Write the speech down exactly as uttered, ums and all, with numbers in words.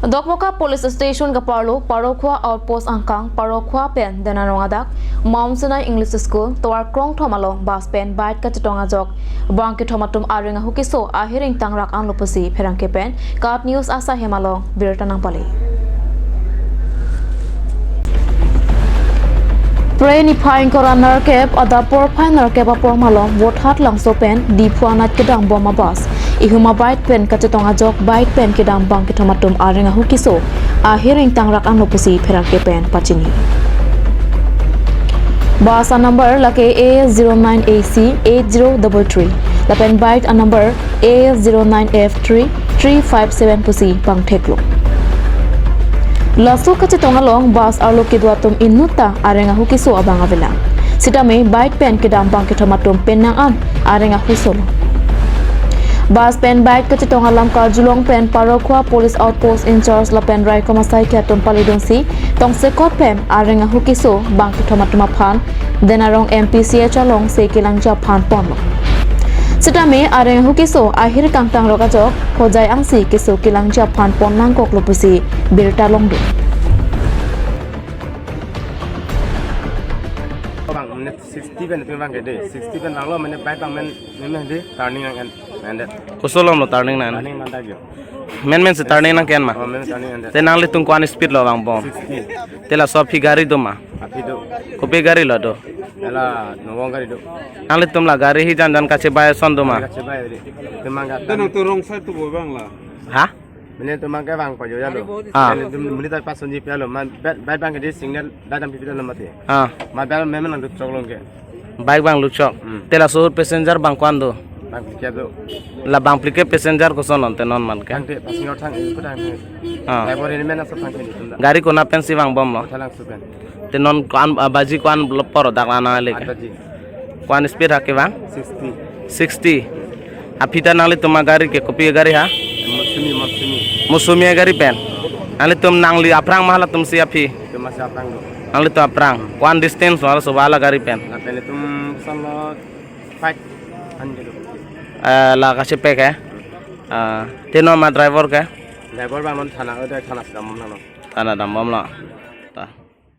Dokmoka Police Station kaparlo Parokhua Outpost angkang, Parokhua pen Denarong adak, Mount Sinai English School, tovar krongthom along bus pen bike kachetong ajok bang kethom atum areng ahu keso ahir ingtang rak anlo pusi pherangke pen KAT News asai hem along birta nangpale. Phre niphai ingkoi ra nerkep adap porphai nerkep apor malom Vothatlangso pen Diphu anat kedam bom abus ihum abike pen kachetong ajok bike pen kedam bang kethom atum areng ahu keso ahir ingtang rak anlo pusi pherangke pen pachini. Bus anumber lake A S zero nine A C eight zero double three lapen bike anumber A S zero nine F three three five seven pusi pangtheklo. Laso kachetong along bus arlo kedo atum inutta areng ahu keso abang avelang. Sitame bike pen kedam bang kethom atum penang an areng ahu solo. Bus pen bike kachetong alam karjulong pen Parokhua Police Outpost in-charge lapen raikom asai ke atum paledunsi tongsekot pen areng ahu keso bang kethom atum aphan Denarong M P C H alongsi kelangji aphan ponlo. Sitame areng ahu keso ahir kangtang rok ajok hojai angsi keso kelangji aphan pon nangkoklo pusi birta longdun. Bang, mane sixty pen, pen bang ke de, sixty pen bang lo, mane bike bang men, men, men de, turning nang en, en de. Koso lom lo turning nang? Turning nang dak yo. Men men si turning nang ke-en ma? Oh, men turning en de. Te nanglitum ko-an speed lo vangbom? Sixty. Te laso aphi gari do ma? Aphi do. Kopi gari lo do? Ela nowong gari do. Nanglitum la gari hi jan jan kachebai ason do ma? Kachebai de. Te mangga. Te nangtum wrong side to bo bang la. Ha? Mane itum bang ke bang pajo ya lo. Ah. Mane itum muli ta pasonji pia lo. Man bike, bike bang ke di signal da dam pipi lo mati. Ah. Man bike men men nang duk chok long ke. Bike bang luchok. Hmm. Te laso ahut passenger bang ko-an do? Bang phlikep do. La bang phlikep passenger koson non te non man ke? Bang te passenger thang, eh, ko thang. Ah. Driver ini men asap thang ke di tunda. Gari kona pensi vangbom lo? Thalang supen. Te non ko-an, ah, baji ko-an lo apor dak la nang le ke? Aat baji. Ko-an speed ha kevang? Sixty. Sixty. Aphi ta nanglitum agari ke kopi gari ha? Mosumi, Mosumi. Mosumi agari pen. Nanglitum nangli aphrang ma halatum si aphi? Itum masi aphrang do. Nanglitum aphrang. Ko-an distance wala so wala gari pen? Lapen itum koson lo five hundred. Eh, la kachepek ke? Ah, te non ma driver ke? Driver bang non thana, eh, thana si dam bom nang lo. Thana dam bom lo.